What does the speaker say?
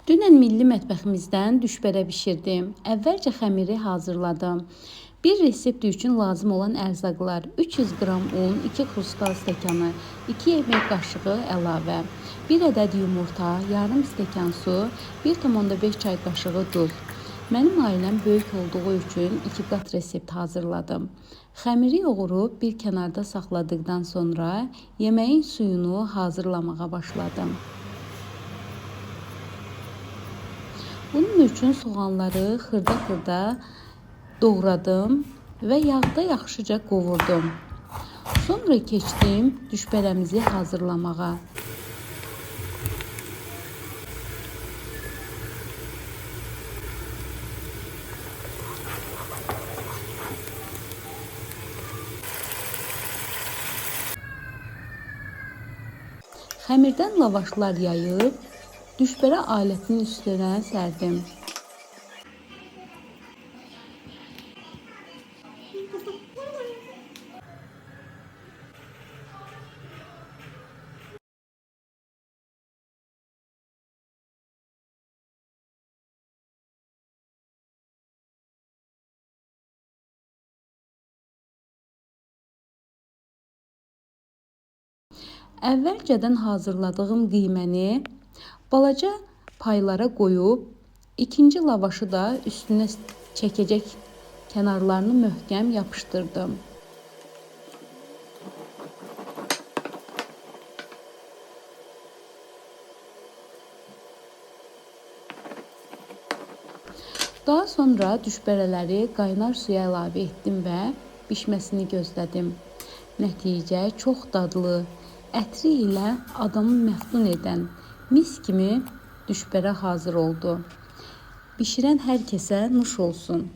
Dünən milli mətbəximizdən düşbərə bişirdim. Əvvəlcə xəmiri hazırladım. Bir resept üçün lazım olan ərzaqlar: 300 qram un, 2 xrustal stəkanı, 2 yemək qaşığı əlavə, 1 ədəd yumurta, yarım stəkan su, 1,5 çay qaşığı duz. Mənim ailəm böyük olduğu üçün 2 qat resept hazırladım. Xəmiri yoğurub bir kənarda saxladıqdan sonra yeməyin suyunu hazırlamağa başladım. Bunun üçün soğanları xırda-xırda doğradım və yağda yaxşıca qovurdum. Sonra keçdim düşbərəmizi hazırlamağa. Xəmirdən lavaşlar yayıb düşbərə alətinin üstünə sərdim. Əvvəlcədən hazırladığım qiyməni balaca paylara qoyub, ikinci lavaşı da üstünə çəkəcək kənarlarını möhkəm yapışdırdım. Daha sonra düşbərələri qaynar suya əlavə etdim və bişməsini gözlədim. Nəticə çox dadlı, ətri ilə adamı məftun edən mis kimi düşbərə hazır oldu. Bişirən hər kəsə nuş olsun.